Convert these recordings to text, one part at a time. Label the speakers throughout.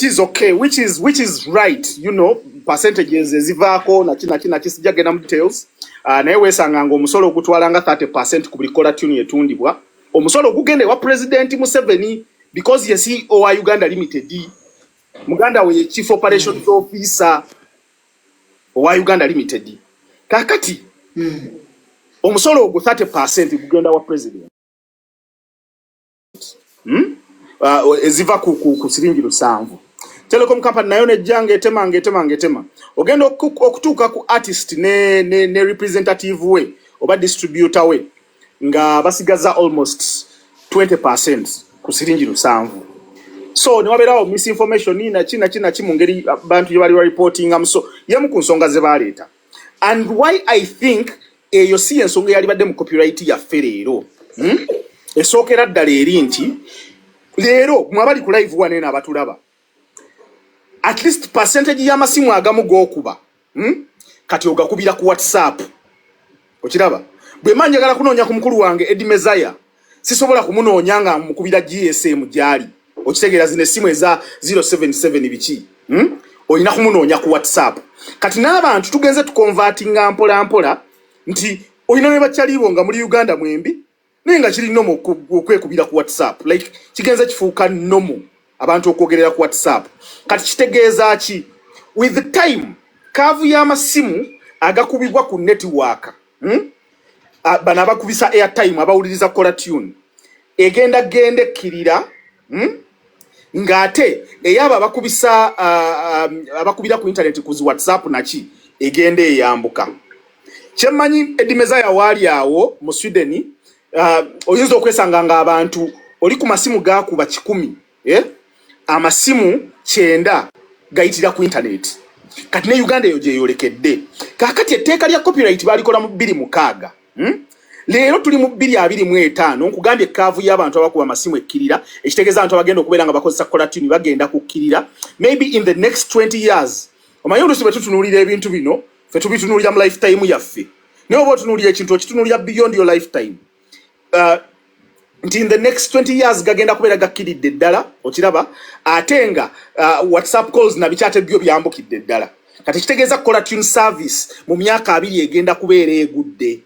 Speaker 1: Which is okay, which is right, percentages ezivaako naki naki naki, sijja genda mu details. Naye weesanga nga omusolo ogutwala nga 30% ku buli caller tune etundibwa, omusolo ogugenda ewa President Museveni, because ye CEO wa Uganda Limited, muganda we ye chief operations officer owa Uganda Limited. Kakati omusolo ogwo 30% gugenda wa president, Eziva ku siringi 7. Telecom company nayo nejja ngaetema ngaetema ngaetema, ogenda okutuuka ku artist ne representative we oba distributor we nga basigaza almost 20% ku siringi 7. So newabeerawo misinformation naki naki naki mu ngeri bantu gye bali bareportingamu. So yemu ku nsonga ze baleeta, and why I think eyo si yensonga eyalibadde mu copyright yaffe leero, Esookera ddala eri nti leero mwabali ku live wano eno abatulaba, at least percentage y'amasimu agamu g'okuba, Kati ogakubira ku WhatsApp. Okiraba, bwe mba njagala kunoonya ku mukulu wange Edi Mezaya, sisobola kumunoonya nga mukubira GSM gyali. Okitegeera, zino essimu eza 077 biki, Olina kumunoonya ku WhatsApp. Kati n'abantu tugenze tuconvertinga mpola mpola nti olina ne bakyalibo nga muli Uganda mwembi, naye nga kiri normal okwekubira ku WhatsApp. Like kigenze kifuuka normal abantu okwogerera ku WhatsApp. Kati kitegeeza ki? With the time, curve y'amasimu agakubibwa ku network, Bano abakubisa airtime, abawuliriza caller tune, egenda genda ekkirira, Ng'ate eyabo abakubisa abakubira ku internet, ku zi WhatsApp naki, egenda eyambuka. Kyemmanyi, Edimezaya waali awo mu Sweden, oyinza okwesanga nga abantu oli ku masimu gakuba 100, eh? Amasimu 90 gayitira ku internet. Kati ne Uganda eyo gyeyolekedde. Kakati etteeka lya copyright balikola mu 2006, Leero tuli mu 2025. Nkugambye, curve y'abantu abakuba amasimu ekkirira, ekitegeeza abantu abagenda okubeera nga bakozesa caller tune bagenda kukkirira maybe in the next 20 years. Omanyi, oluusi bwe tutunuulira ebintu bino, ffe tubitunuulira mu lifetime yaffe, naye oba otunuulira ekintu, okitunuulira beyond your lifetime, nti in the next 20 years gagenda kubeera gakkiridde ddala. Okiraba, ate nga WhatsApp calls nabiki ate byo byambukidde ddala. Kati kitegeeza caller tune service mu myaka 20 egenda kubeera egudde.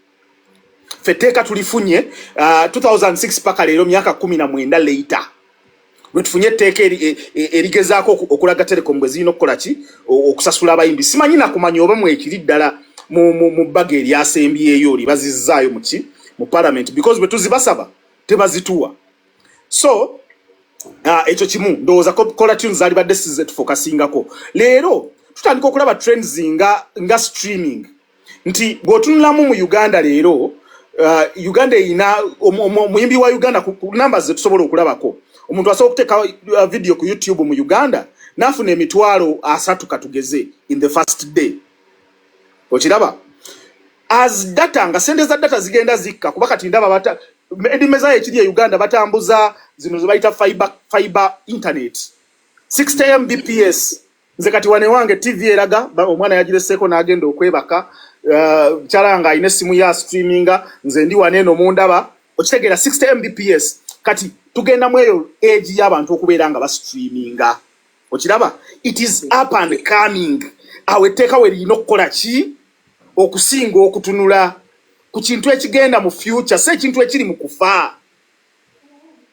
Speaker 1: Ffe etteeka tulifunye 2006, paka leero myaka 19 later lwe tufunye etteeka erigezaako okulaga telecom bwe zirina okukola ki, okusasula abayimbi. Simanyi nakumanya oba mwekiri ddala mu bbaga eryasembyeyo libazizzaayo muki mu parliament, because bwe tuzibasaba tebazituwa. So ekyo kimu, ndowooza caller tunes zaalibadde si ze tufocusingako. Leero tutandika okulaba trends nga streaming, nti bw'otunulamu mu Uganda leero, Uganda erina omuyimbi wa Uganda ku numbers zetusobola okulabako. Omuntu asobola okuteeka video ku YouTube mu Uganda n'afuna 30,000, katugeze, in the first day. Okiraba, as data, nga sente za data zigenda zikka, kuba kati ndaba bata edimeza ekiri e Uganda batambuza zino ze bayita fiber internet 60 Mbps. Nze kati wane wange TV eraga omwana yagireseeko n'agenda okwebaka, kyala nga alina essimu ya streaminga, nze ndi wane eno mundaba. Okitegeera, 60 Mbps. Kati tugenda mu eyo age y'abantu okubeera nga bastreaminga. Okiraba, it is up and coming. Awo etteeka we lirina okukola ki okusinga okutunula ku kintu ekigenda mu future, si ekintu ekiri mu kufa.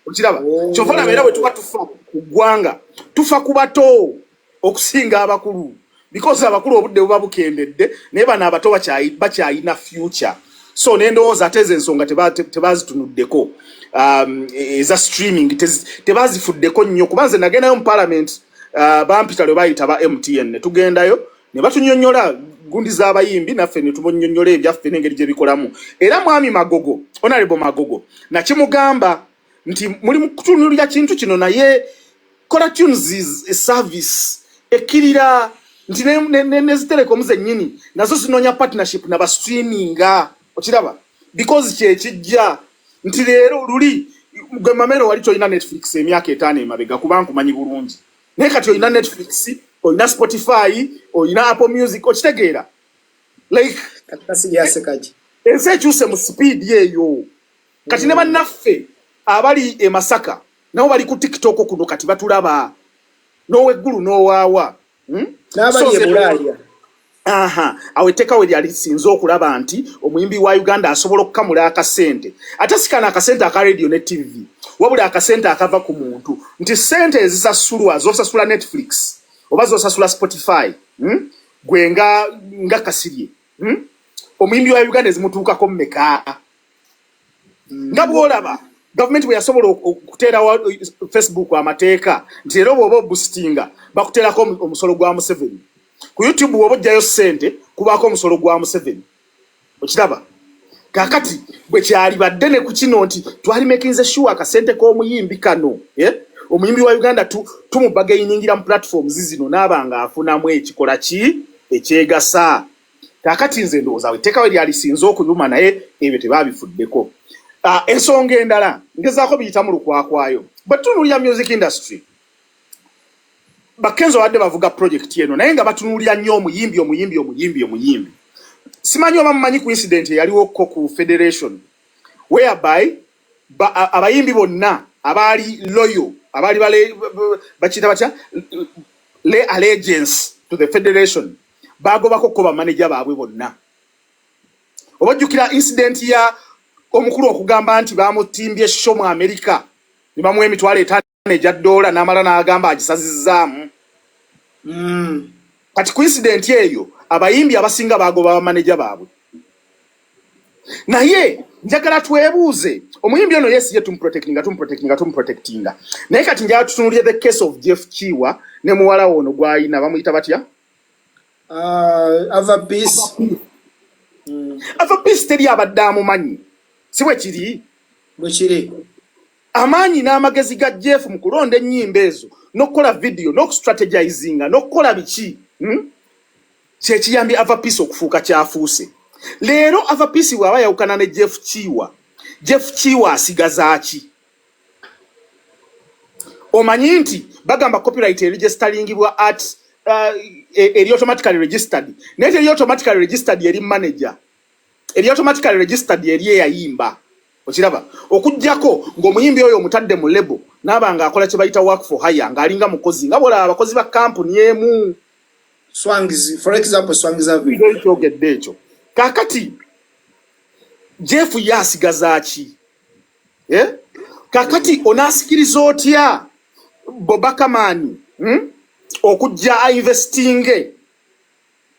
Speaker 1: Okiraba, kyova olaba era bwe tuba tufa ku ggwanga, tufa ku bato okusinga abakulu, because abakulu obudde buba bukendedde, naye bano abato bakyayina future. So nendowooza ate ezo ensonga tebazitunuddeko, eza streaming tebazifuddeko nnyo, kuba nze nagendayo mu parliament, bampita lwe bayita ba MTN, ne tugendayo ne batunyonnyola gundi z'abayimbi, naffe ne tubonnyonnyola ebyaffe n'engeri gye bikolamu. Era mwami Magogo, Honorable Magogo, nakimugamba nti muli mu kutunuulira kintu kino, naye caller tunes is a service ekkirira, nti ne zi telecom zennyini nazo zinoonya partnership nabastreaminga. Okiraba, because kyekijja nti leero luli gwe Mamere wali tolina Netflix emyaka 5 emabega, kuba nkumanyi bulungi, naye kati olina Netflix, olina Spotify, olina Apple Music. Okitegeera, like
Speaker 2: Kati.
Speaker 1: Ensi ekyuse mu speed eyo. Kati ne bannaffe abali e Masaka nabo bali ku TikTok kuno, kati batulaba. N'oweggulu n'owaawa,
Speaker 2: N'abali
Speaker 1: So
Speaker 2: e Bulaaya.
Speaker 1: Aha, awo etteeka we lyali sinze okulaba nti omuyimbi wa Uganda asobola okukamula akasente, ate si kano akasente aka radio ne TV, wabula akasente akava ku muntu, nti sente ezisasulwa zosasula Netflix oba zosasula Spotify, Gwe nga Kasirye, Omuyimbi wa Uganda ezimutuukako mmeka? Nga bw'olaba gavumenti bwe yasobola okuteerawo Facebook amateeka nti era bw'oba oboostinga bakuteerako omusolo gwa Museveni, ku YouTube bw'oba ojjayo ssente kubaako omusolo gwa Museveni. Okiraba kaakati bwe kyali badde ne ku kino nti twali makinze sure akasente k'omuyimbi kano, eh? Omuyimbi wa Uganda tumubargainingira mu platforms zino n'aba nga afunamu ekikola ki ekyegasa. Kaakati nze ndowooza awo etteeka we lyalisinze okuyuma, naye ebyo tebabifuddeko. Ensonga endala ngezaako biyita mu lukwakwayo. Bwe tutunuulira music industry, Bakenzo badde bavuga project eno, naye nga batunuulira nnyo omuyimbi, omuyimbi, omuyimbi, omuyimbi. Simanyi oba mumanyi ku incident eyaliwoko ku federation whereby abayimbi bonna abaali loyal, abaali bakiyita batya, le allegiance to the federation, bagobako ko bamaneja baabwe bonna. Oba ojjukira incident ya omukulu okugamba nti bamutimbye show mu America ne bamuwa 50,000 egya ddoola, n'amala n'agamba agisazizzaamu. Kati ku incident eyo abayimbi abasinga bagoba bamaneja baabwe. Naye njagala twebuuze, omuyimbi ono yes, ye tumuprotectinga, tumuprotectinga, tumuprotectinga, naye kati njagala tutunuulire the case of Jeff Kiwa ne muwala we ono gw'ayina, bamuyita batya?
Speaker 2: Ava Peace.
Speaker 1: Ava Peace teri abadde amumanyi, si bwe kiri?
Speaker 2: Bwe kiri.
Speaker 1: Amaanyi n'amagezi ga Jeff mu kulonda ennyimba ezo n'okukola vidiyo n'okustrategizinga n'okukola biki, Kyekiyambye Ava Peace okufuuka kyafuuse leero. Ava Peace bw'aba yawukana ne Jeff Kiwa, Jeff Kiwa asigaza ki? Omanyi nti bagamba copyright eregisteringibwa at eri automatically registered, naye teri automatically registered eri manager, eri automatically registered eri eyayimba. Okiraba, okugjako ng'omuyimbi oyo omutadde mu label n'aba ng'akola kye bayita work for hire, ng'alinga mukozi, nga bwolaba abakozi ba kampuni emu.
Speaker 2: Swangz, for example, Swangz Avenue.
Speaker 1: Kyogedde ekyo. Kaakati Jeff ye asigaza ki, eh? Kaakati onaasikiriza otya Bobakamani, Okujja ainvestinge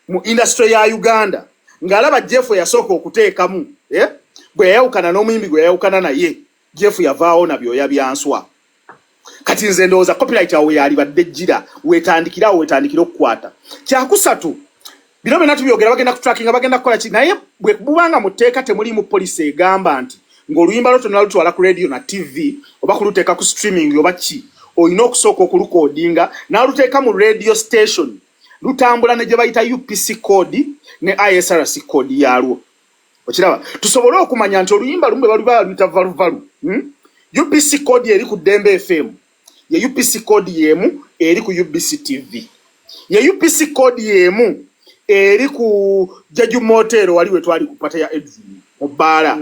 Speaker 1: mu industry ya Uganda ng'alaba Jeff eyasooka okuteekamu, eh? Bwe yayawukana n'omuyimbi gwe yayawukana naye, Jeff yavaawo na byoya byanswa. Kati nze ndowooza copyright awo yalibadde ejjira wetandikira, awo wetandikira okukwata. Kyakusatu, bino byonna tubyogera, bagenda kutrackinga, bagenda kukola ki, naye bwe bubanga mu tteeka temulimu policy egamba nti ng'oluyimba lwo tonalutwala ku radio na TV oba kuluteeka ku streaming oba ki, olina okusooka okulukodinga n'aluteeka mu radio station, lutambula ne gye bayita UPC code ne ISRC code yaalwo. Okiraba, tusobole okumanya nti oluyimba lumu bwe baluba baluyita Valuvalu, UPC code eri ku Ddembe FM ye UPC code yemu eri ku UBC TV, ye UPC code yemu eri ku Jaju Motel wali we twali ku party ya Edwin mu bbaala.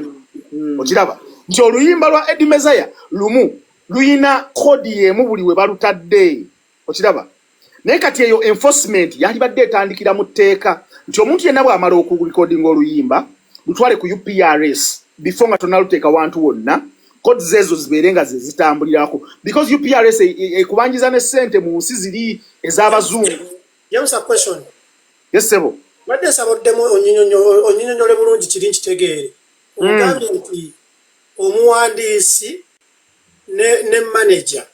Speaker 1: Okiraba nti oluyimba lwa Eddie Mezaya lumu luyina code yemu buli we balutadde. Okiraba, naye kati eyo enforcement yalibadde etandikira mu tteeka nti omuntu yenna bw'amala okurekodinga oluyimba, lutwale ku UPRS before nga tonaluteeka wantu wonna, codes ezo zibeere nga ze zitambulirako, because UPRS ekubanjiza ne ssente mu nsi ziri ez'abazungu.
Speaker 2: James, a question.
Speaker 1: Yes, ssebo.
Speaker 2: Badde nsaba oddemu onnyinyonnyole bulungi kiri nkitegeere. Ogambye nti omuwandiisi ne manager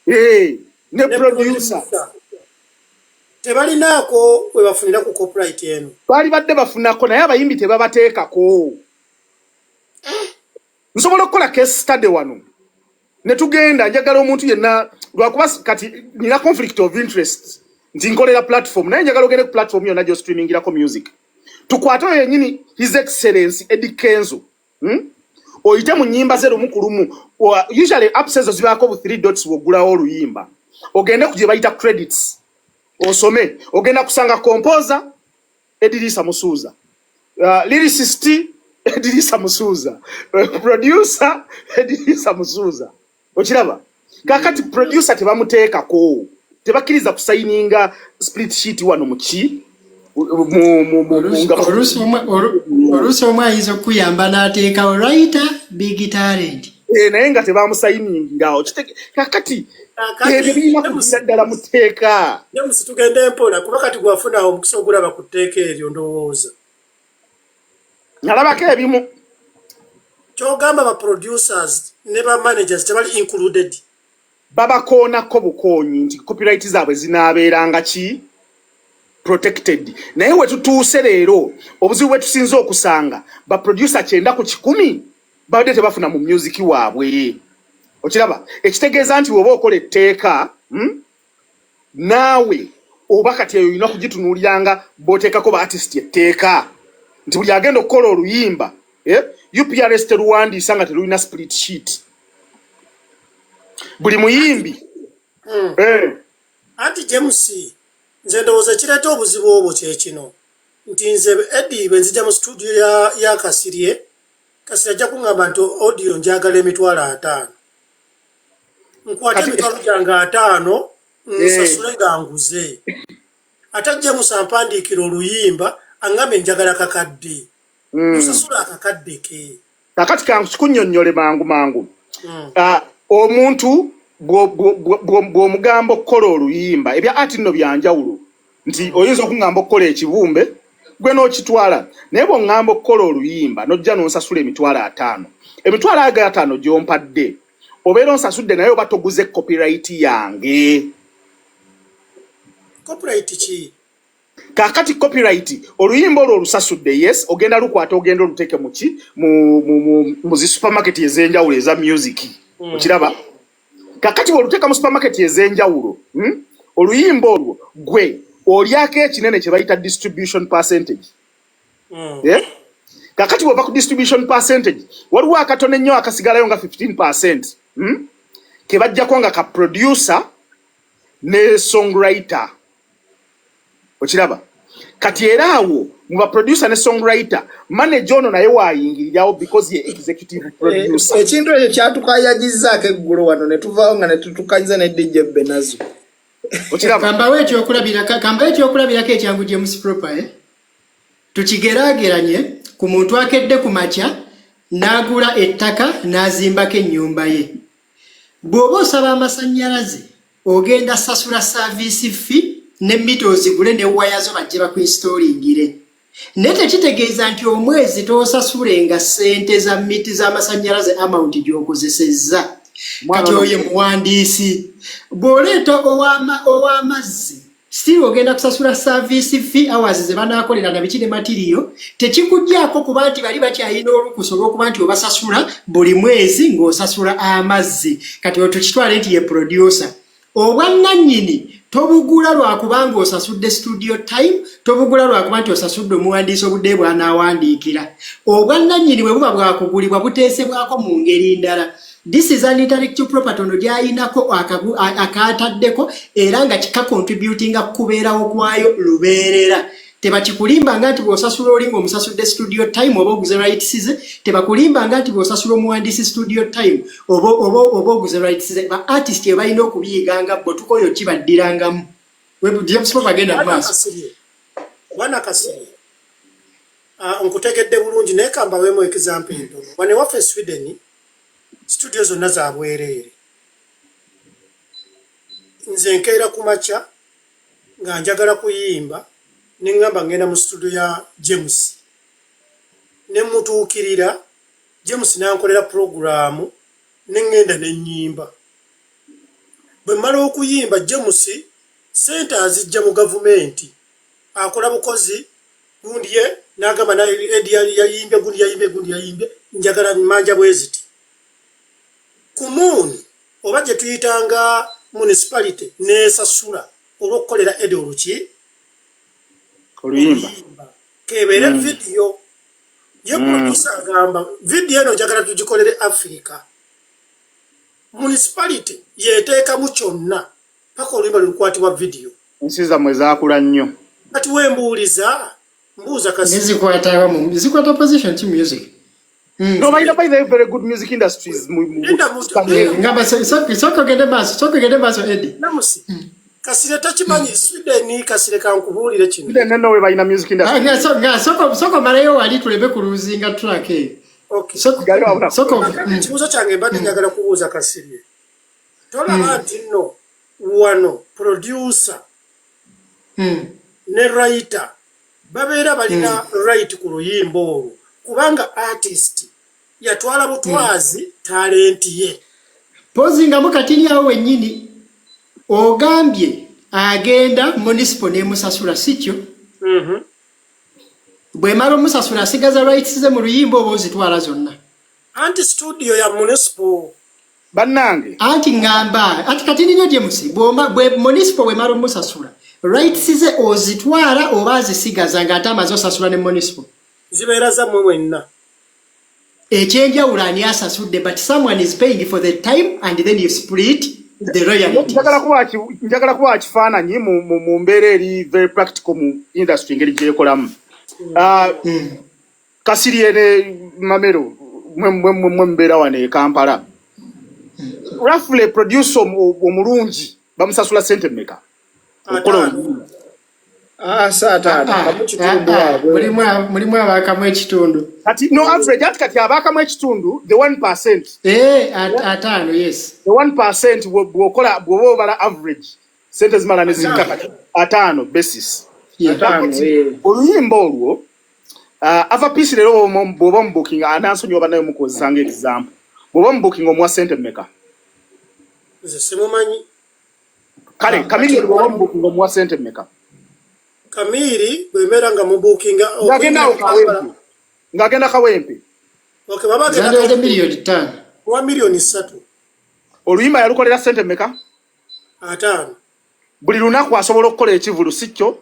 Speaker 1: Ne
Speaker 2: ne
Speaker 1: producer
Speaker 2: producer tebalinaako we bafunira ku copyright eno?
Speaker 1: Baali badde bafunako, naye abayimbi tebabateekako. Nsobola okukola case study wano ne tugenda. Njagala omuntu yenna, lwakuba kati nina conflict of interest nti nkolera platform, naye njagala ogende ku platform yonna gyostreamingirako music, tukwate oyo yennyini His Excellence Eddie Kenzo, Oyite mu nnyimba ze lumu ku lumu. Usually apps ezo zibaako bu three dots, bw'oggulawo oluyimba ogende ku gye bayita credits, osome, ogenda kusanga composer Edirisa Musuuza, lyricist Edirisa Musuuza, producer Edirisa Musuuza. Okiraba, kakati producer tebamuteekako. Tebakkiriza kusayininga split sheet wano muki.
Speaker 3: Oluusi omu ayinza okuyamba n'ateekawo writer Big Talent.
Speaker 1: Eh, naye nga tebamusayininga. Kakati ebyo birina kugira ddala mu tteeka.
Speaker 2: James, tugende mpola, kuba kati gwafuna omukisa ogulaba ku tteeka eryo, ndowooza.
Speaker 1: Nalabako ebimu.
Speaker 2: Kyogamba ba producers ne ba managers tebali included?
Speaker 1: Babakoonako bukoonyi nti copyright zaabwe zinaabeeranga ki protected. Naye we tutuuse leero, obuzibu bwe tusinze okusanga, ba producer 90% babadde tebafuna mu music waabwe. Okiraba, ekitegeeza nti woba okola etteeka, Naawe oba kati eyo olina kugitunuuliranga bw'oteekako ba artist etteeka nti buli agenda okukola oluyimba, eh, UPRS teruwandiisa nga terulina split sheet, buli muyimbi. Eh.
Speaker 2: Anti James, nze ndowooza ekireeta obuzibu obwo kyekino nti nze Edi bwe nzija mu studio ya Kasirye, Kasirye ajja kuŋŋamba nti audio njagala 50,000, nkwate emitwalo gyange 50, nsasule nga nguze. Ate James ampandiikira oluyimba, aŋŋambe njagala kakadde, nsasula akakadde ke.
Speaker 1: Kakati kankunnyonnyole mangu mangu. Ah, omuntu bw'omugamba okukola oluyimba, ebya art nno byanjawulo, nti oyinza okuŋŋamba okukola ekibumbe, gwe n'okitwala, naye bw'oŋŋamba okukola oluyimba n'ojja n'onsasula 50,000, emitwalo ago 50 gy'ompadde obeera onsasudde, naye oba toguze copyright yange.
Speaker 2: Copyright ki?
Speaker 1: Kaakati copyright, oluyimba olwo olusasudde, yes, ogenda lukwata, ogenda oluteeke muki mu zi supermarket ez'enjawulo eza music. Okiraba, kakati bw'oluteeka mu supermarket ez'enjawulo, Oluyimba olwo gwe olyako ekinene kye bayita distribution percentage. Eh? Kakati bw'ova ku distribution percentage, waliwo akatono ennyo akasigalayo nga 15%, Ke bajjako nga ka producer ne songwriter. Okiraba, kati era awo mu ba producer ne songwriter, manager ono naye waayingirirawo because ye executive producer.
Speaker 4: Ekintu ekyo kyatukayagizaako eggulo wano ne tuvaawo nga ne tutukanyiza ne DJ Benazo.
Speaker 1: Okiraba.
Speaker 3: Kambawo ekyokulabirako ekyangu, James Proper, eh? Tukigeraageranye ku muntu akedde ku makya n'agula ettaka n'azimbako ennyumba ye. Bw'oba osaba amasannyalaze, ogenda sasula service fee ne mita ozigule ne waya zo bajje bakuinstallingire, naye tekitegeeza nti omwezi toosasulenga ssente za miti z'amasannyalaze amount gy'okozesezza. Kati oyo muwandiisi, bw'oleeta ow'amazzi, still ogenda kusasula service fee, hours ze banaakolera na biki ne material. Tekikuggyako kuba nti bali bakyalina olukusa olw'okuba nti obasasula buli mwezi ng'osasula amazzi. Kati otukitwale nti ye producer, obwannannyini tobugula lwakubanga osasudde studio time, tobugula lwakuba nti osasudde omuwandiisi obudde bw'anaawandiikira. Obwannannyini bwe buba bwakugulibwa, buteesebwako mu ngeri ndala. This is an intellectual property ono gy'ayinako akataddeko era nga kikacontributinga kubeerawo kwayo lubeerera. Tebakikulimbanga nti bw'osasula oli ng'omusasudde studio time oba oguze rights ze. Tebakuli-mbanga nti bw'osasula omuwandiisi studio time oba oguze rights ze. Ba artist ebalina okubiyiganga bo, tukoyo kibaddirangamu. James Pop, agenda mu maaso.
Speaker 2: Bwana Kasirye, ah, nkutegedde bulungi, naye kambaweemu example entono. Wano ewaffe Sweden, studio zonna za bwereere. Nze nkeera ku makya nga njagala kuyimba, ne ŋŋamba ŋŋenda mu studio ya James, ne mutuukirira James n'ankolera puroguraamu, ne ŋŋenda ne nnyimba. Bwe mmala okuyimba, James sente azijja mu gavumenti, akola bukozi gundi ye n'agamba Edi yayimbye gundi, yayimbye gundi, yayimbye, njagala manja bwe ziti. Kommun oba gye tuyitanga municipality n'esasula olw'okukolera Edi oluki
Speaker 1: oluyimba.
Speaker 2: Kebeere vidiyo ye. Producer agamba vidiyo eno njagala tugikolere Africa, municipality yeteekamu kyonna paka oluyimba lwelukwatibwa vidiyo.
Speaker 1: Ensi zammwe zaakula nnyo.
Speaker 2: Kati wembuuliza, mbuuza kasi.
Speaker 3: Nezikwata zikwata position ki music?
Speaker 1: No, balina by the very good music industries
Speaker 2: Linda
Speaker 3: Ngamba sooka ogende maaso, sooka ogende maaso, Eddie.
Speaker 2: Namusi. Kasirye takimanyi Sweden. Kasirye, kankubuulire kino.
Speaker 1: Sweden ne Norway balina music industry.
Speaker 3: Nga soko omalayo wali tuleme kulosinga track eyo.
Speaker 2: Okay.
Speaker 3: Soko
Speaker 1: Gali wabula.
Speaker 3: soko.
Speaker 2: Kakati ekibuuzo kyange mbadde njagala kubuuza Kasirye, tolaba nti nno wano producer ne writer babeera balina right ku luyimba olwo, kubanga artist yatwala butwazi talent ye?
Speaker 3: Pozingamu katini awo wennyini. Ogambye agenda municipal n'emusasula, si kyo?
Speaker 2: Mhm.
Speaker 3: Bwemala omusasula, asigaza rights ze mu luyimba oba ozitwala zonna?
Speaker 2: Anti studio ya municipal.
Speaker 1: Bannange.
Speaker 3: Anti ŋŋamba, anti katini nnyo, James, bw'oma bwe municipal bwemala omusasula, rights ze ozitwala oba azisigaza ng'ate amaze osasula ne municipal?
Speaker 2: Zibeera zammwe mwenna.
Speaker 3: Ekyenjawulo ani asasudde, but someone is paying for the time and then you split the royalties.
Speaker 1: Njagala kuba kifaananyi mu mbeera eri very practical mu industry engeri gyekolamu. Kasirye ne Mamero, mwe mubeera wano e Kampala. Roughly producer omulungi bamusasula sente mmeka okukola
Speaker 2: 50.
Speaker 1: oluyimba?
Speaker 4: Ah, si 50,
Speaker 3: Ah,
Speaker 4: kamu kitundu
Speaker 3: ah, ah,
Speaker 4: waabwe.
Speaker 3: Mulimu abaakamu ekitundu.
Speaker 1: Kati no average, ati kati abaakamu ekitundu, the 1%.
Speaker 3: Eh, 50, yes.
Speaker 1: The 1%, bw'okola, bw'oba obala average, sente zimala ne zikka kati 50 basis.
Speaker 4: 50, eh.
Speaker 1: Oluyimba olwo, Ava Peace leero bw'oba omubukinga, anansonyiwa bannaye mukozesa nga example, bw'oba omubukinga omuwa sente mmeka?
Speaker 2: Nze simumanyi.
Speaker 1: Kale Chameleone, bw'oba omubukinga omuwa sente mmeka?
Speaker 2: Kamiri bwembeera nga mubuukinga
Speaker 1: Ng'agenda awo Kawempe, ng'agenda Kawempe.
Speaker 2: Okay, baba agenda
Speaker 3: Zandibadde 5 miliyoni.
Speaker 2: Wa 3 miliyoni.
Speaker 1: Oluyimba yalukolera sente mmeka?
Speaker 2: 50.
Speaker 1: Buli lunaku asobola okukola ekivulu, si kyo?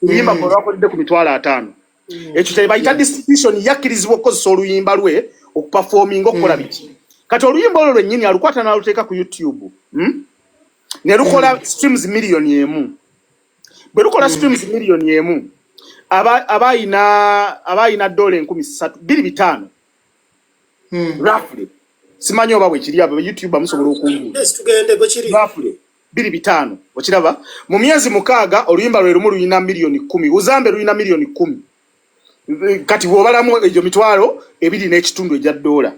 Speaker 1: Oluyimba gwe lwakoledde ku 50,000, ekyo kye bayita distribution. Yakkirizibwa okukozesa oluyimba lwe okuperforminga, okukola biki. Kati oluyimba olwo lwennyini alukwata n'aluteeka ku YouTube, Ne lukola streams 1 miliyoni. Bwe lukola streams 1 miliyoni, aba ayina dola 3,000 2,500 roughly. Simanyi oba bwekiri, abo YouTube bamusobola okumbuuza.
Speaker 2: Yes, tugende bwe kiri.
Speaker 1: Roughly 2,500. Okiraba, mu myezi 6 oluyimba lwe lumu lulina 10 miliyoni, uzambe lulina 10 miliyoni. Kati bw'obalamu egyo 2.5 miliyoni egya dola,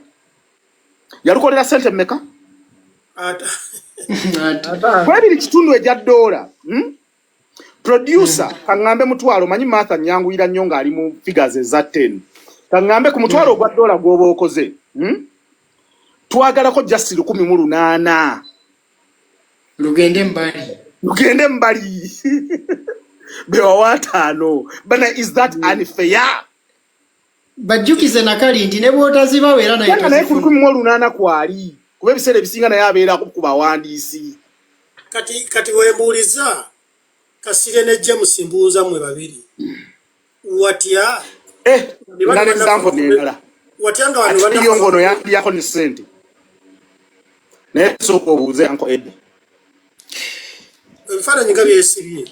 Speaker 1: yalukolera sente mmeka?
Speaker 4: 50.
Speaker 1: 2.5 egya dola, Producer, kaŋŋambe 100,000, manyi Martha nyanguyira nnyo ng'ali mu figures eza 10. Kaŋŋambe ku 100,000 ogwa dola gw'oba okoze, Twagalako just 1,800.
Speaker 3: Lugende mbali.
Speaker 1: Lugende mbali bewawa 50 bana. Is that unfair?
Speaker 3: Bajjukize nakali nti ne bw'otazibawo era naye
Speaker 1: Yanga naye ku
Speaker 3: tozifuna.
Speaker 1: 1,800 kwali, kuba ebiseera ebisinga naye abeerako ku bawandiisi.
Speaker 2: Kati wembuuliza Kasirye ne James, mbuuza mmwe babiri, watya
Speaker 1: Eh, nana example nendala.
Speaker 2: Watya nga bano
Speaker 1: Ate yo ngono yandiyako ne sente, naye sooka obuuze Uncle Eddie.
Speaker 2: Ebifaananyi nga byesibye.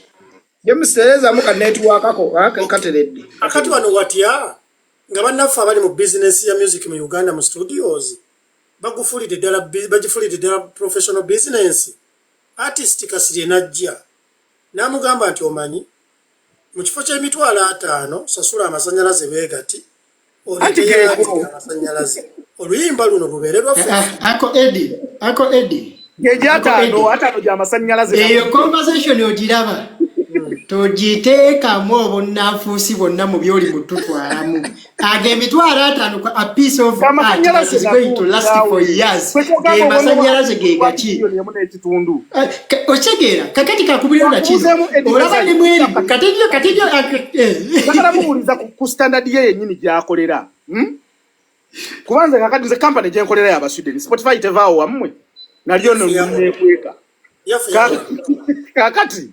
Speaker 4: James, tereezaamu ka network ko kateredde.
Speaker 2: Akati wano watya nga bannaffe abali mu bizinesi ya music mu Uganda, mu studios, bagufuulidde ddala bagifulidde ddala professional business? Artist Kasirye najja n'amugamba nti, "Omanyi, mu kifo ky'emitwalo 50, sasula amasanyalaze beegati,
Speaker 1: Anti
Speaker 2: oleeteyo
Speaker 1: geego.
Speaker 2: amasanyalaze, oluyimba luno lubeere lwaffe."
Speaker 3: Ah, ah, Uncle Eddie, Uncle Eddie.
Speaker 1: Geegyo
Speaker 3: Uncle
Speaker 1: 50,
Speaker 3: Eddie.
Speaker 1: 50 gy'amasannyalaze.
Speaker 3: Eyo conversation ogiraba, togiteekamu obunnanfuusi bwonna mu byoli mututwalamu. Ago 50,000 a piece of art that is going to last for years, ge masanyalaze ge gaki?
Speaker 1: 1.5 miliyoni.
Speaker 3: Ah, okitegeera? Kakati kakubulira na kino.
Speaker 1: Kakubuuzeemu, Eddie.
Speaker 3: Olaba ne mweri katejjo katejjo.
Speaker 1: Njagala mubuuliza ku standard ye yennyini gy'akolera, Kuba nze kakati nze company gyenkolera y'Abasweden, Spotify tevaawo wammwe nalyo no nekweka.
Speaker 2: Yaffe.
Speaker 1: Kakati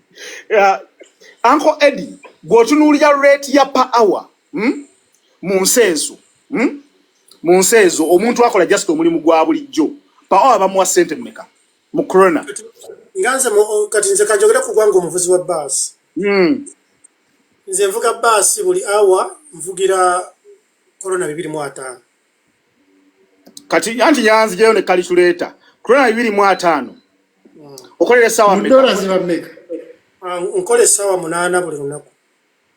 Speaker 1: Uncle Eddie, bw'otunuulira rate ya per hour, Mu nsi ezo, Mu nsi ezo omuntu akola just omulimu gwa bulijjo, per hour bamuwa sente mmeka mu krona?
Speaker 2: Nga nze kati nze kanjogere ku gwanga omuvuzi wa baasi. Nze nvuga baasi, buli awa nvugira korona 250.
Speaker 1: Kati anti nyanzijeyo ne calculator, krona 250. Okolera essaawa
Speaker 3: Mu
Speaker 1: mmeka?
Speaker 3: dola ziba mmeka?
Speaker 2: Ah, nkola essaawa 8 buli lunaku.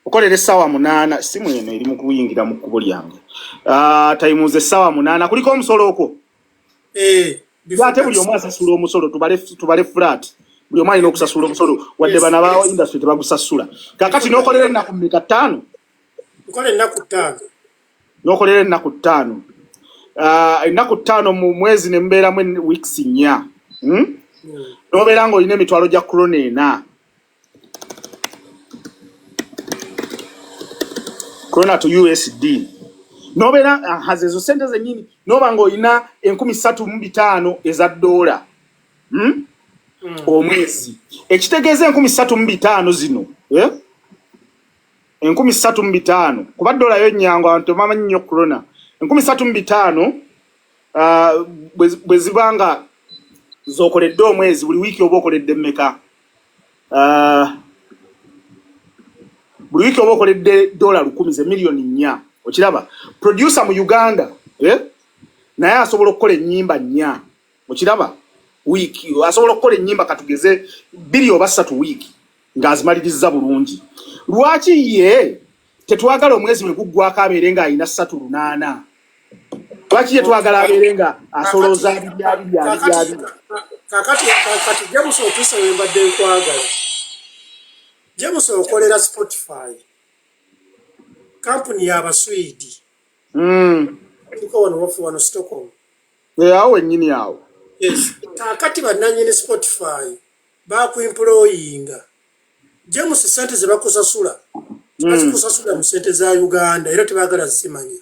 Speaker 1: Okolera essaawa 8. Simu eno eri mu kuyingira mu kkubo lyange. Ah, tayimuza essaawa 8 kuliko omusolo okwo.
Speaker 2: Eh, before
Speaker 1: Ate buli
Speaker 2: tax.
Speaker 1: omu asasula omusolo, tubale flat, buli omu alina okusasula omusolo, wadde
Speaker 2: Yes.
Speaker 1: bano aba industry tebagusasula. Kakati n'okolera ennaku mmeka? 5?
Speaker 2: Nkola ennaku 5.
Speaker 1: N'okolera ennaku 5. Ah, ennaku 5 mu mwezi ne mubeeramu weeks 4, N'obeera ng'olina emitwalo gya krona 4, krona to USD, n'obeera aha, ezo sente zennyini, n'oba ng'olina 35,000 eza dola, Omwezi, ekitegeeza 35,000 zino, eh? 35,000, kuba dola yo nnyangu, abantu tebamanyi nnyo krona. 35,000, ah, bwe ziba nga z'okoledde omwezi, buli wiiki oba okoledde mmeka? Ah, buli wiiki oba okoledde dola 1,000, ze miliyoni 4. Okiraba, producer mu Uganda, eh? Naye asobola okukola ennyimba 4. Okiraba, wiiki asobola okukola ennyimba katugeze 2 oba 3 wiiki ng'azimaliriza bulungi. Lwaki ye tetwagala omwezi bwe guggwako abeere ng'alina 308? Lwaki ye twagala abeere nga asolooza 2 2 2 2?
Speaker 2: Kakati James, otuuse we mbadde nkwagala. James, okolera Spotify, kampuni y'Abaswidi. Tuko wano wafu wano Stockholm.
Speaker 1: Eh, awo wennyini awo.
Speaker 2: Yes. Kaakati bannannyini Spotify bakuemployinga. James, sente ze bakusasula tebazikusasula mu sente za Uganda, era tebaagala zimanya.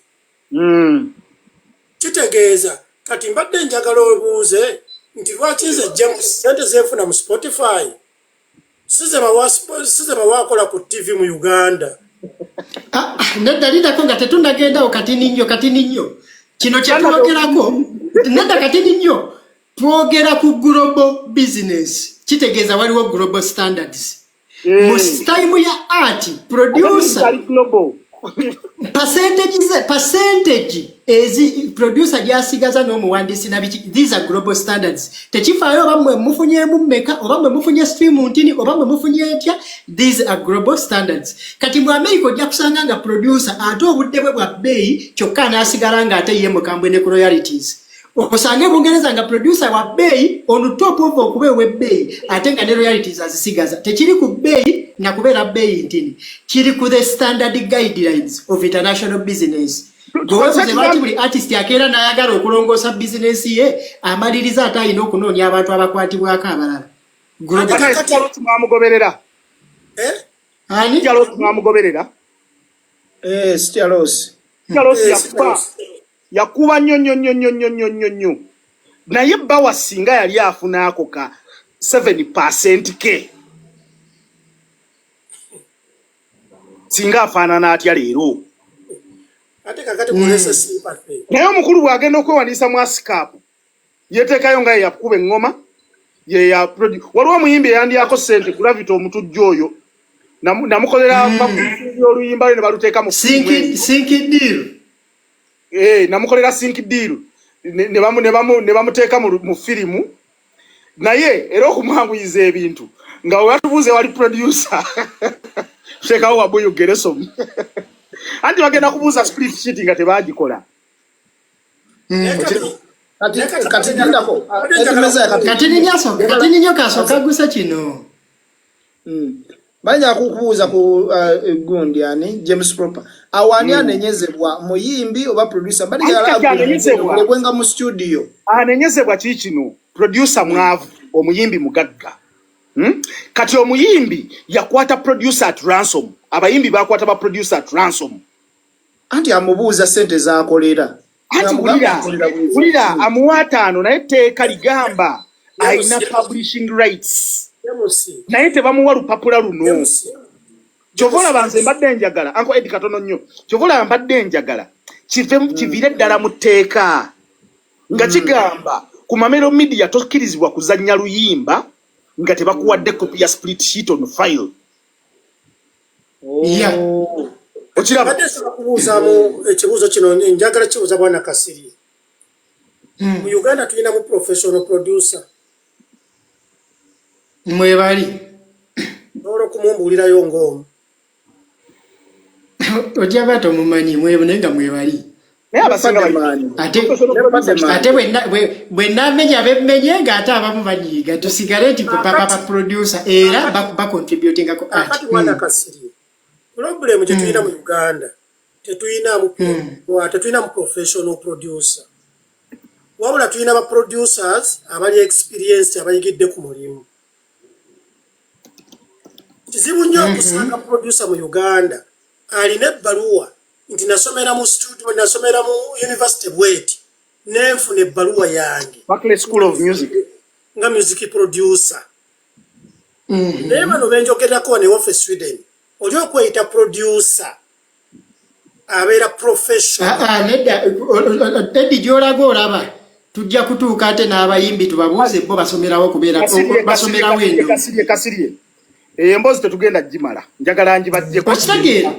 Speaker 2: Kitegeeza kati mbadde njagala obuuze nti lwaki nze James sente zenfuna mu Spotify si ze bawa akola ku TV mu Uganda?
Speaker 3: Ah, ah, nedda, lindako nga tetunnagendawo. Katini nnyo, katini nnyo. Kino kyetwogerako, nedda, katini nnyo. Twogera ku global business, kitegeeza waliwo global standards mu time ya art producer.
Speaker 1: Ali global.
Speaker 3: Percentage percentage ezi producer gyasigaza n'omuwandiisi nabiki, these are global standards. Tekifaayo oba mmwe mufunyeemu mmeka, oba mmwe mufunye stream ntini, oba mmwe mufunye etya, these are global standards. Kati mu America ojja kusanga nga producer ate obudde bwe bwa bbeeyi, kyokka anaasigala ng'ate ye mukambwe ne ku royalties. Osange Bungereza nga producer wa bbeeyi, on top of okuba ew'ebbeeyi, ate nga ne royalties azisigaza. Tekiri ku bbeeyi nakubeera bbeeyi ntini, kiri ku the standard guidelines of international business. Gwewebuze lwaki buli artist akeera n'ayagala okulongoosa bizinesi ye, amaliriza ate alina okunoonya abantu abakwatibwako abalala. Global.
Speaker 1: Ate mwamugoberera?
Speaker 2: Eh?
Speaker 3: Ani?
Speaker 1: Jalosi mwamugoberera?
Speaker 4: Eh, Sitya Loss.
Speaker 1: Jalosi.
Speaker 2: Eh,
Speaker 1: Yakuba, yakuba nnyo nnyo nnyo nnyo nnyo nnyo nnyo nnyo, naye bawa singa yali afuna ako ka 7% ke, singa afaanana atya leero?
Speaker 2: Ate kakati mulese sympathy.
Speaker 1: Naye omukulu bw'agenda okwewandiisa mu ASCAP, yeteekayo nga ye yakuba eŋŋoma, ye ya waliwo omuyimbi eyandyako ssente, Gravity Omutujju oyo. Namukolera oluyimba lwe ne baluteeka mu
Speaker 3: Sync deal.
Speaker 1: Eh, namukolera sync deal ne bamuteeka mu firimu. Naye era okumwanguyiza ebintu, nga we batubuuze wali producer, tuteekawo Wabuyu Geresom, anti bagenda kubuuza split sheet nga tebagikola.
Speaker 4: Kati kati lindako. Eddie kati.
Speaker 3: Katini nnyo, kasooka aguse kino.
Speaker 4: Banja kukubuuza ku gundi ani James Proper. Awo ani anenyezebwa, muyimbi oba producer? Bali
Speaker 1: Anti kati anenyezebwa.
Speaker 4: Kulebwenga mu studio.
Speaker 1: Anenyezebwa kii kino: producer mwavu, omuyimbi mugagga, Kati omuyimbi yakwata producer at ransom, abayimbi bakwata ba producer at ransom.
Speaker 4: Anti amubuuza sente z'akolera.
Speaker 1: Anti
Speaker 4: Namugamba
Speaker 1: wulira,
Speaker 4: akolera bwezi.
Speaker 1: wulira, amuwa 5, naye etteeka ligamba alina publishing rights,
Speaker 2: James,
Speaker 1: naye tebamuwa lupapula luno.
Speaker 2: James,
Speaker 1: Kyova olaba nze mbadde njagala, Uncle Edi, katono nnyo, kyova olaba mbadde njagala kiviire ddala mu tteeka nga kigamba ku Mamero Media tokkirizibwa kuzannya luyimba nga tebakuwadde kopi ya split sheet on file.
Speaker 3: Yeah.
Speaker 4: Oh.
Speaker 1: Okiraba?
Speaker 2: Mbadde nsaba kubuuzaamu ekibuuzo kino, njagala kibuuza bwana Kasirye. Mu Uganda tulinamu professional producer?
Speaker 3: Mwebali.
Speaker 2: Osobola okumumbuulirayo ng'omu?
Speaker 3: Ojja ba tomumanyi, naye nga mwebali.
Speaker 1: Naye abasinga bali
Speaker 3: Ate ate bwe namenya bemmenye, ng'ate abamu banyiiga. Tusigale nti papa producer era bacontributingako art.
Speaker 2: Kakati mwana Kasirye, problem gye tulina mu Uganda, tetulinamu professional producer, wabula tulina ba producers abali experienced, abayigidde ku mulimu. Kizibu nnyo okusanga producer mu Uganda alina ebbaluwa nti nasomera mu studio, nasomera mu university bweti, nenfuna ebbaluwa yange.
Speaker 1: Berklee School of Music.
Speaker 2: Nga music producer. Naye bano benjogerako wano ewaffe Sweden, oli okweyita producer abeera professional.
Speaker 3: Ah, ah, nedda. Eddy, gy'olaga olaba tujja kutuuka ate n'abayimbi tubabuuze bo basomerawo kubeera
Speaker 1: Kasirye,
Speaker 3: basomerawo
Speaker 1: Kasirye,
Speaker 3: eno.
Speaker 1: Kasirye, Kasirye, eyo emboozi tetugenda gimala, njagala njibajjeko.
Speaker 3: Okitegeera,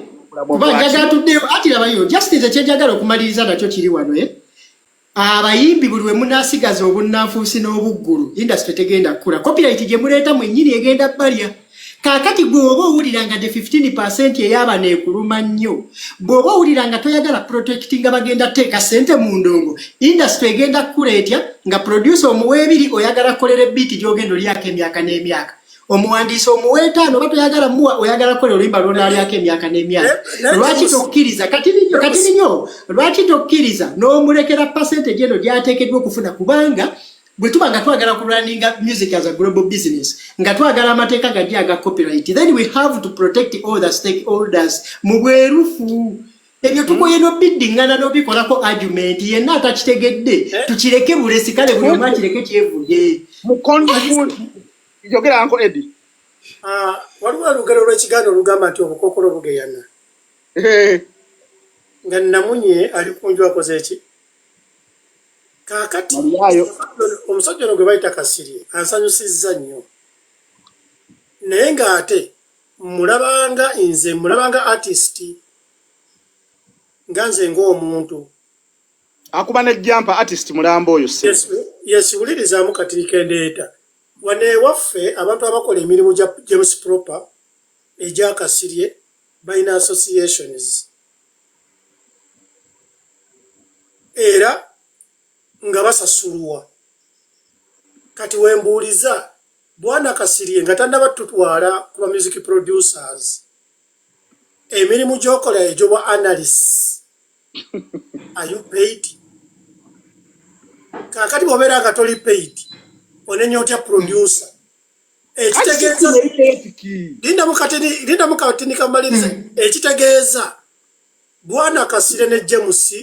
Speaker 3: kuba njagala tuddeyo ati labayo. Just nze kyenjagala okumaliriza nakyo kiri wano, eh? Abayimbi, buli we munaasigaza obunnanfuusi n'obuggulu, industry tegenda kukula. Copyright gye muleeta mwennyini egenda balya. Kaakati gwe oba owulira nga the 15% ey'abano ekuluma nnyo, bw'oba owulira nga toyagala protectinga, bagenda teeka ssente mu ndongo, industry egenda kukula etya nga producer omuwa ebiri, oyagala kukolera ebiiti gy'ogenda olyako emyaka n'emyaka, omuwandiisi omuwa 5, oba toyagala muwa, oyagala kukolera oluyimba lwonaalyako emyaka n'emyaka? Lwaki tokkiriza kati ninyo, kati ninyo, lwaki tokkiriza n'omulekera percentage eno gy'ateekeddwa okufuna? Kubanga bwe tuba nga twagala kulwaninga music as a global business, nga twagala amateeka gajja aga copyright, then we have to protect all the stakeholders mu bwerufu. Ebyo tukoye n'obiddiŋŋana n'obikolako argument. Yenna atakitegedde,
Speaker 2: Eh?
Speaker 3: tukireke bulesi. Kale buli omu akireke kyevuge.
Speaker 1: Yogera, Uncle Eddie.
Speaker 2: Ah, waliwo olugero lw'Ekiganda olugamba nti obukookolo bugeyana. Nga namunye ali ku nju akoze eki. Kaakati
Speaker 1: Malyayo.
Speaker 2: omusajja ono gwe bayita Kasirye ansanyusizza nnyo, naye ng'ate mulabanga, nze mulabanga artist, nga nze ng'omuntu.
Speaker 1: Akuba ne jampa artist mulambo oyo se.
Speaker 2: Yes, wulirizaamu kati kendeeta. Wano ewaffe abantu abakola emirimu gya James Proper, egya Kasirye, balina associations era nga basasulwa. Kati wembuuliza, bwana Kasirye nga tannaba tutwala ku ba music producers, emirimu gy'okola egy'obwa analyst, are you paid? Kaakati bw'obeera nga toli paid, onenya otya producer? Ekitegeeza, lindamu katini kamalirize. Ekitegeeza, bwana Kasirye ne James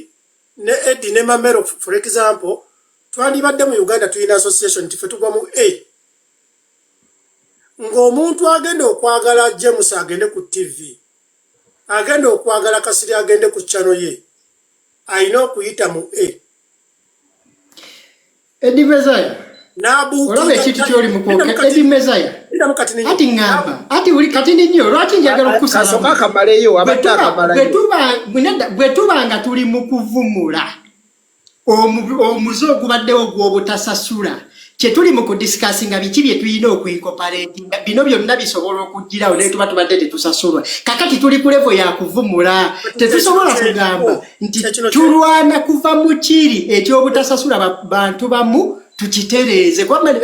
Speaker 2: ne Eddie ne Mamero, for example, twandibadde mu Uganda tulina association nti ffe tugwa mu A, ng'omuntu agenda okwagala James agende ku TV, agenda okwagala Kasirye agende ku channel ye, alina okuyita mu A.
Speaker 3: Eddie Mezaya, olaba ekintu kyoli mukwoka, Eddie Mezaya. Ati ŋŋamba, ati buli katini nnyo, lwaki njagala
Speaker 4: Kasooka
Speaker 3: okukusalamu?
Speaker 4: akamaleyo, abadde akamalayo.
Speaker 3: Bwe tuba nga tuli mu kuvumula omuze ogubaddewo gw'obutasasula, kye tuli mu kudiscussinga biki bye tulina okuincorporatinga. Bino byonna bisobola okugirawo, naye tuba tubadde tetusasulwa. Kakati tuli ku level ya kuvumula, tetusobola kugamba nti tulwana kuva mu kiri ekyobutasasula bantu bamu tukitereeze, kuba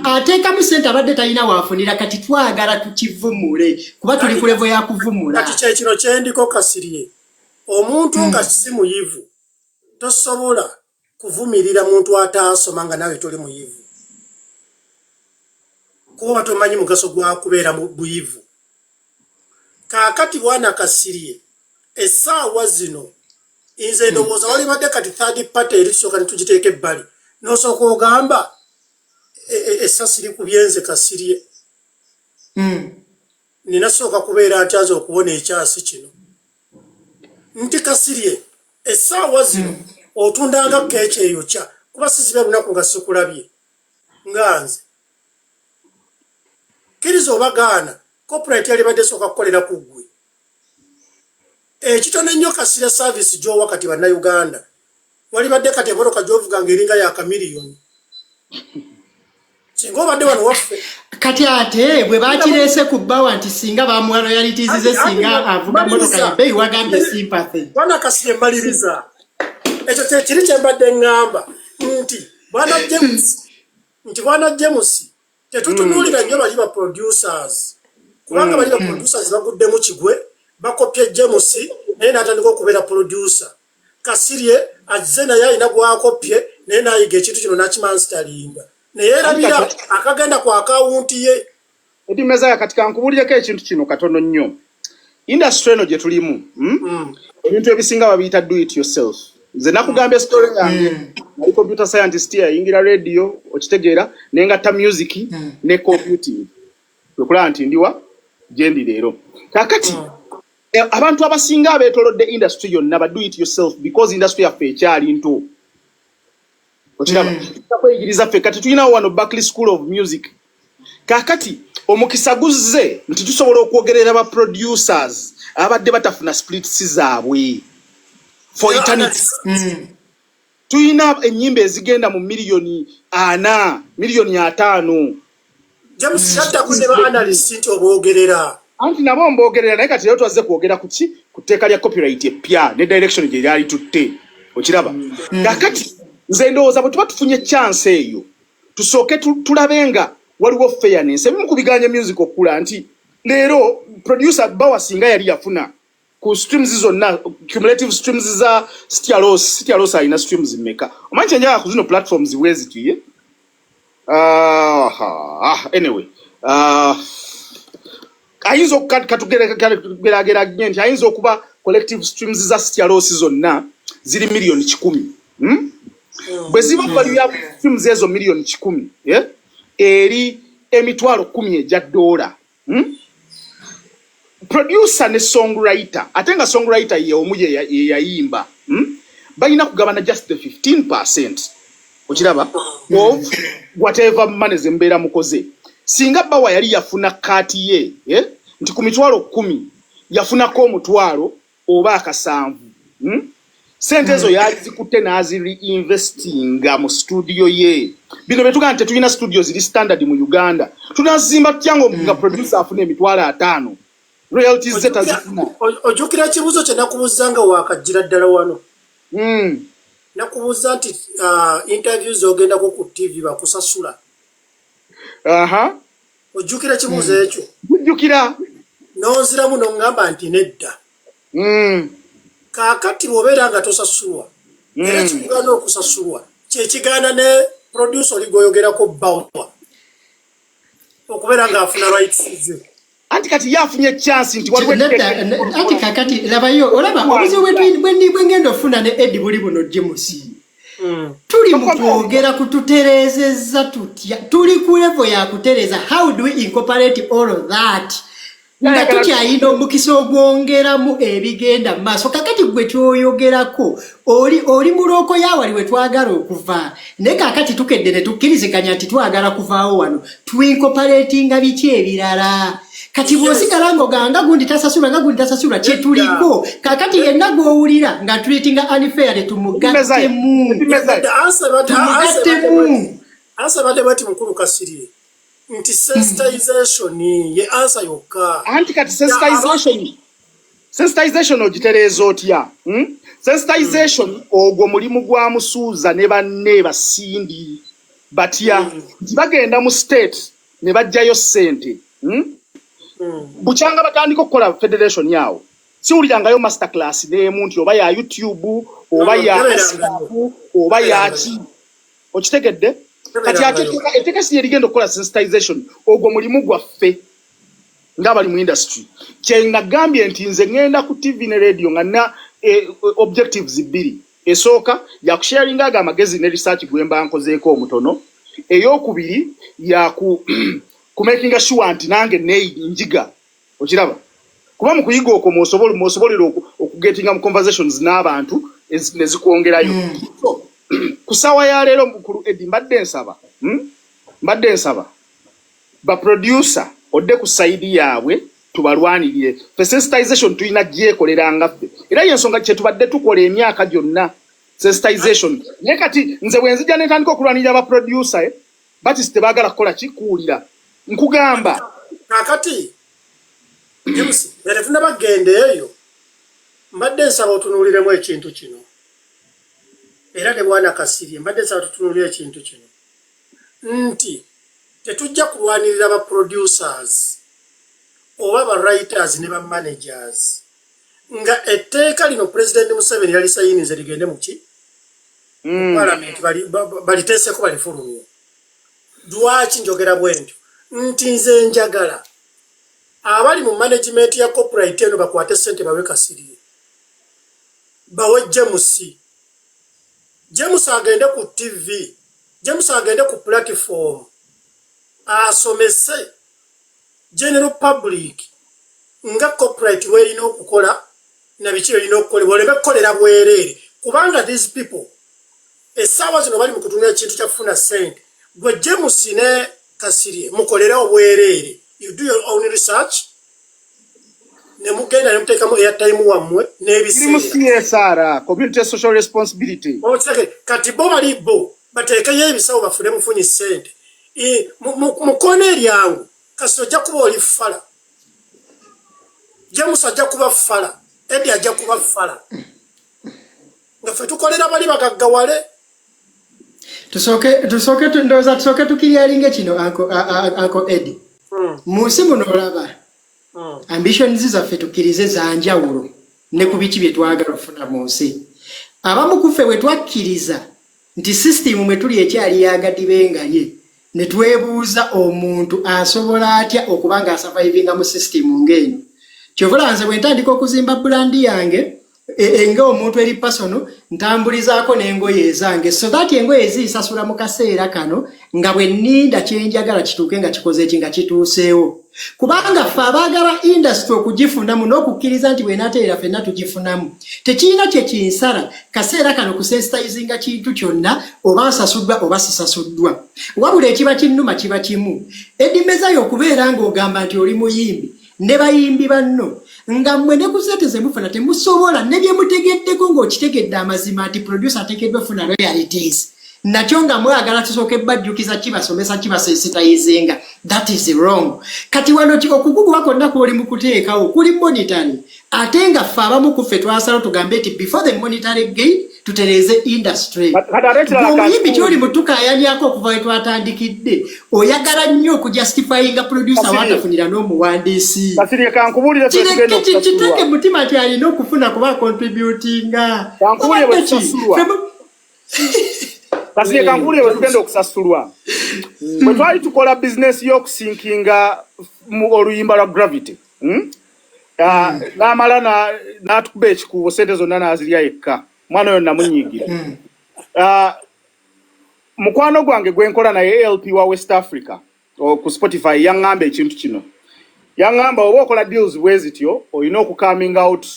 Speaker 3: ateekamu sente abadde talina waafunira. Kati twagala tukivumule kuba tuli ku level ya kuvumula.
Speaker 2: Kati kyekino kyendiko, Kasirye. Omuntu nga si muyivu, tosobola kuvumirira muntu ataasoma nga naawe toli muyivu, kuba tomanyi mugaso gwa kubeera mu buyivu. Kaakati bwana Kasirye, essaawa zino nze ndowooza walibadde kati third party eri tusooka ne tugiteeka ebbali, n'osooka ogamba essasi likubye nze Kasirye. Nina sooka kubeera ntya nze okuwona ekyasi kino nti Kasirye essaawa zino otundanga keeki eyokya, kuba siziba lunaku nga sikulabye nga nze. Kkiriza oba gaana, copyright yalibadde esooka kukolera ku ggwe. Ekitono ennyo, Kasirye, service gy'owa kati Bannayuganda, walibadde kati emotoka gy'ovuga ng'eringa ya kamiliyoni. Singa obadde wano waffe.
Speaker 3: Kati ate bwe bakireese ku bbawa nti singa bamuwa royalties ze, singa avuga motoka yebbeeyi, wagambye sympathy.
Speaker 2: Bwana Kasirye, mmaliriza. Ekyo kyekiri kye mbadde ŋŋamba nti bwana James, nti bwana James, tetutunuulira nnyo bali ba producers, kubanga bali ba producers baguddemu kigwe, bakopye James, naye n'atandika okubeera producer. Kasirye azze naye alina gwakopye, naye n'ayiga ekintu kino n'akimasteringa, naye erabira akagenda ku akawunti ye.
Speaker 1: Eddie Mezaya, kati kankubuulireko ekintu kino katono nnyo. Industry eno gye tulimu, Ebintu ebisinga babiyita do it yourself. Nze nakugambye story yange. Nali computer scientist, yayingira radio, okitegeera, nengatta music ne computing, kwekulaba nti ndiwa gyendi leero. Kakati abantu abasinga abeetolodde industry yonna ba do it yourself, because industry yaffe ekyali nto, okiraba? Kweyigiriza ffe. Kati tulinawo wano Berklee School of Music. Kakati omukisa guzze nti tusobola okwogerera ba producers abadde batafuna splits zaabwe for eternity. Tulina ennyimba ezigenda mu miliyoni 40, miliyoni 50.
Speaker 2: James, kyaddako ne ba analyst nti oboogerera.
Speaker 1: Anti nabo mboogerera, naye kati leero twazze kwogera ku ki? Ku tteeka lya copyright eppya ne direction gye lyali tutte, okiraba? Kakati nze ndowooza bwe tuba tufunye chance eyo, tusooke tulabe nga waliwo fairness. Ebimu ku biganya music okukula nti leero producer bawa, singa yali yafuna ku streams zonna, cumulative streams za Sitya Loss. Sitya Loss alina streams mmeka? Omanyi kyenjagala ku zino platforms bwe ziti, anyway, ayinza katugeraageranye nti ayinza okuba collective streams za Sitya Loss zonna ziri miliyoni 100, Bwe ziba value ya streams ezo miliyoni 100, eh? Eri 10,000 egya dola, Producer ne songwriter, ate nga songwriter ye omu ye yayimba, Balina kugabana just the 15%, okiraba, of whatever money zembeera mukoze. Singa bawa yali yafuna cut ye, eh? Nti ku 10,000 yafunako 500 oba 7, Sente ezo yazikutte n'azireinvestinga mu studio ye. Bino byetugamba nti tetulina studio ziri standard mu Uganda, tunazimba tutya nga producer afuna 50,000, royalties ze tazifuna?
Speaker 2: Ojjukira ekibuuzo kye nakubuuza nga wakajjira ddala wano? Nakubuuza nti interview z'ogendako ku TV bakusasula?
Speaker 1: Aha.
Speaker 2: Ojjukira ekibuuzo ekyo?
Speaker 1: Kujjukira.
Speaker 2: N'onziramu n'oŋŋamba nti nedda. Kaakati bw'obeera nga tosasulwa, era ekikugaana okusasulwa kyekigaana ne producer oli gweoyogerako bawa okubeera ng'afuna rights ze.
Speaker 1: Anti kati ye afunye chance nti waliwo
Speaker 3: Nedda, anti kakati labayo, olaba obuzibu bwe ngenda ofuna ne Eddie buli buno. James, tuli mu kwogera kututereezezza tutya? Tuli ku level ya kutereeza. How do we incorporate all of that nga tukyayina omukisa ogwongeramu ebigenda mu maaso? Kakati gwe kyoyogerako, oli mulooko yawali we twagala okuva, naye kakati tukedde ne tukkiriziganya nti twagala kuvaawo wano, tuincorporatinga biki ebirala? Kati bw'osigala ng'ogamba gundi tasasulwa, nga gundi tasasulwa, kyetuliko kakati yenna gw'owulira nga treatinga unfair, tumugattemu.
Speaker 2: Nedda,
Speaker 3: Tumugattemu.
Speaker 2: Answer badde bati, mukulu Kasirye, nti sensitization ye answer yokka.
Speaker 1: Anti kati sensitization ogitereeza otya, Sensitization ogwo mulimu gwa Musuuza ne banne basindi batya nti bagenda mu state ne bajjayo ssente, Bukyanga batandika okukola federation yawo, siwulirangayo master class n'emu nti oba ya YouTube oba
Speaker 2: No,
Speaker 1: ya
Speaker 2: tebeerangayo.
Speaker 1: ASCAP oba yaki, okitegedde? Kati ate etteeka si lyerigenda okukola sensitization. Ogwo mulimu gwaffe ng'abali mu industry. Kyenagambye nti nze ŋŋenda ku TV ne radio nga nna objectives bbiri. Esooka yakusharinga ago amagezi ne research gwe mba nkozeeko omutono. Eyokubiri yaku kumakinga sure nti nange njiga, okiraba? Kuba mu kuyiga okwo mwosobolera okugetinga mu conversations n'abantu ne zikwongerayo. So ku ssaawa ya leero, mukulu Eddie, mbadde nsaba, Mbadde nsaba baproducer odde ku side yaabwe, tubalwanirire fe. Sensitization tulina gyekoleranga ffe, era yensonga kyetubadde tukola emyaka gyonna, sensitization. Naye kati nze bwe nzija netandika okulwanirira abaproducer, eh, Batisi tebaagala kukola ki? Kuwulira. Nkugamba.
Speaker 2: Kakati James, nga tetunaba kugenda eyo, mbadde nsaba otunuuliremu ekintu kino, era ne bwana Kasirye, mbadde nsaba tutunuulire ekintu kino nti tetujja kulwanirira ba producers oba ba writers ne ba managers nga etteeka lino President Museveni yalisayinize ligende muki Parliament, baliteeseko, balifulumye. Lwaki njogera bwe ntyo? Nti nze njagala abali mu management ya copyright eno bakwate sente, bawe Kasirye, bawe James. James agende ku TV, James agende ku platform, asomese general public nga copyright werina okukola na biki erina okukolebwa, oleme kukolera bwereere, kubanga these people essaawa zino bali mu kutunula ekintu kya kufuna ssente. Gwe James ne Kasirye mukolere obwereere, you do your own research, ne mugenda ne muteekamu airtime wammwe
Speaker 1: Iri mu
Speaker 2: n'ebiseera.
Speaker 1: CSR, community social responsibility.
Speaker 2: Okitegere? Kati bo bali bo bateekeyo ebisawo, bafune bufunyi ssente. Mu kkoona eryangu, kasi ojja kuba oli fala, James ajja kuba fala, Edi ajja kuba fala, nga ffe tukolera bali bagaggawale.
Speaker 3: Tusooke ndowooza tusooke tukiryalinga kino, Uncle Eddie. Mu nsi muno olaba ambitions zaffe, tukkirize, za njawulo ne ku biki bye twagala okufuna mu nsi. Abamu ku ffe bwe twakkiriza nti sisitimu mwe tuli ekyali yagadibengalye, ne twebuuza omuntu asobola atya okuba ng'asurvivinga mu sisitimu ng'eno. Kyova nze bwe ntandika okuzimba brand yange ng'omuntu eri personal, ntambulizaako n'engoye ezange, so that engoye zinsasula mu kaseera kano nga bwe nninda kyenjagala kituuke nga kikoze eki, nga kituuseewo. Kubanga ffe abaagala industry okugifunamu n'okukkiriza nti bw'enaatereera ffenna tugifunamu, tekirina kye kinsala kaseera kano kusensitizinga kintu kyonna, oba nsasuddwa oba sisasuddwa. Wabula ekiba kinnuma kiba kimu, edimezayo okubeera ng'ogamba nti oli muyimbi ne bayimbi banno, nga mmwe ne ku sente ze mufuna temusobola, ne bye mutegeddeko ng'okitegedde amazima nti producer ateekeddwa ofuna royalties, nakyo nga mwagala tusooke bajjukiza, kibasomesa, kibasensitizinga. That is wrong. Kati wano okuguguba kwonna kwoli mu kuteekawo kuli monetary, ate nga ffe abamu ku ffe twasalawo tugambe nti before the monetary gain, tutereeze industry.
Speaker 1: Kati ate ekirala,
Speaker 3: Omuyimbi kyoli
Speaker 1: kankubuulire.
Speaker 3: Mutukaayanyako okuva we twatandikidde, oyagala nnyo okujustifyinga producer
Speaker 1: Kasirye.
Speaker 3: watafunira n'omuwandiisi.
Speaker 1: Kasirye, kankubuulire, ffe tugenda
Speaker 3: Kireke,
Speaker 1: okusasulwa.
Speaker 3: kiteeke mutima nti alina okufuna kuba contributinga.
Speaker 1: Kankubuulire bwe
Speaker 3: Obadde ki?
Speaker 1: tusasulwa. Kasirye, kankubuulire bwe tugenda okusasulwa. Bwe twali tukola bizinesi y'okusinkinga mu oluyimba lwa Gravity, Ah, n'amala n'atukuba ekikuubo, sente zonna n'azirya yekka. Mwana oyo namunyiigira. Ah, mukwano gwange gwe nkola naye, ALP wa West Africa ku Spotify, yaŋŋamba ekintu kino. Yaŋŋamba oba okola deals bwe zityo, olina okucoming out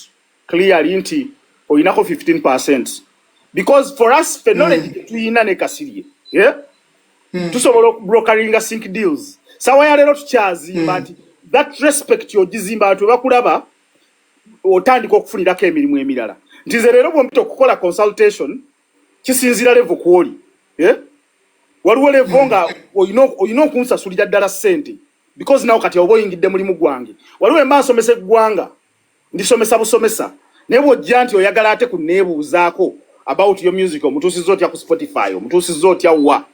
Speaker 1: clearly nti olinako 15%, because for us ffe knowledge tetuyina ne Kasirye, yeah? Tusobola okubrokeringa sync deals. Sawa ya leero tukyazimba nti that respect ogizimba, abantu bakulaba, otandika okufunirako emirimu emirala. Nti nze leero bwompita okukola consultation, kisinziira level kwoli, eh? Waliwo level nga olina okunsasulira ddala ssente, because nawe kati oba oyingidde mulimu gwange. Waliwo emba nsomesa eggwanga, ndisomesa busomesa, naye bw'ojja nti oyagala ate kuneebuuzaako about your music, omutuusizza otya ku Spotify, omutuusizza otya wa,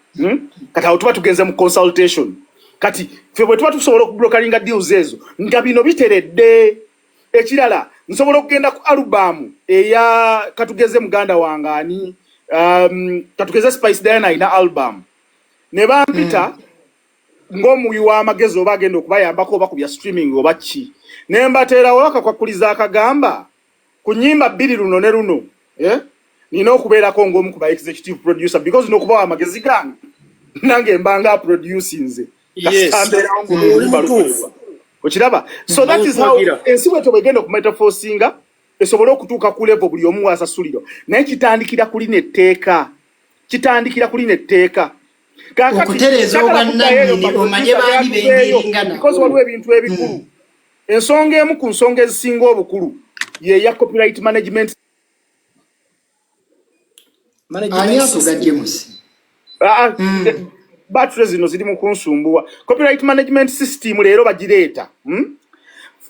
Speaker 1: Kati awo tuba tugenze mu consultation. Kati ffe bwe tuba tusobola okubrokeringa deals ezo nga bino biteredde. Ekirala, nsobola okugenda ku alubamu eya, katugeze muganda wange ani, katugeze Spice Diana alina album, ne bampita ng'omuwi w'amagezi oba agenda okubayambako oba ku bya streaming oba ki, ne mbateerawo akakwakuliza akagamba ku nnyimba bbiri, luno ne luno, eh? Nina okubeerako ng'omu ku ba executive producer, because n'okubawa amagezi gange nange mbanga aproducinze.
Speaker 2: Yes.
Speaker 1: Kasita mbeerawo ng'oluyimba
Speaker 2: Oli mutuufu.
Speaker 1: lukolebwa. Okiraba? So that is how
Speaker 2: Nkuwagira.
Speaker 1: ensi bwetyo bwegenda okumetaforcinga esobole okutuuka ku level buli omu wasasulirwa. Naye kitandikira kuli netteeka, kitandikira kuli netteeka. Kaakati
Speaker 3: Okutereeza
Speaker 1: njagala kuddayo eyo
Speaker 3: obwannannyini, omanye
Speaker 1: baproducer
Speaker 3: baani
Speaker 1: byatuveeyo,
Speaker 3: bendiringa
Speaker 1: because
Speaker 3: nabo.
Speaker 1: waliwo ebintu ebikulu. Ensonga emu ku nsonga ezisinga obukulu ye ya copyright management.
Speaker 3: Ani
Speaker 4: Management
Speaker 3: avuga?
Speaker 4: system.
Speaker 3: James.
Speaker 1: Ah, ah, Battery zino ziri mu kunsumbuwa. Copyright management system leero bagireeta,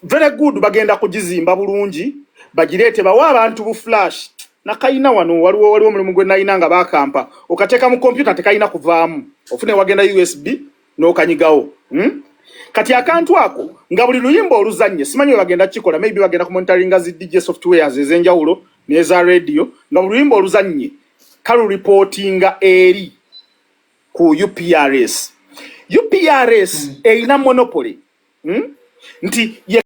Speaker 1: Very good, bagenda kugizimba bulungi, bagireete, bawe abantu bu flash. Nakayina wano, waliwo omulimu gwe nalina nga bakampa, okateeka mu kompyuta, tekalina kuvaamu, ofune wagenda USB n'okanyigawo, Kati akantu ako nga buli luyimba oluzannye, simanyi we bagenda kikola, maybe bagenda kumonitoringa zi DJ softwares ez'enjawulo n'eza radio, nga buli luyimba oluzannye kaluripootinga eri ku UPRS. UPRS erina monopoly, Nti ye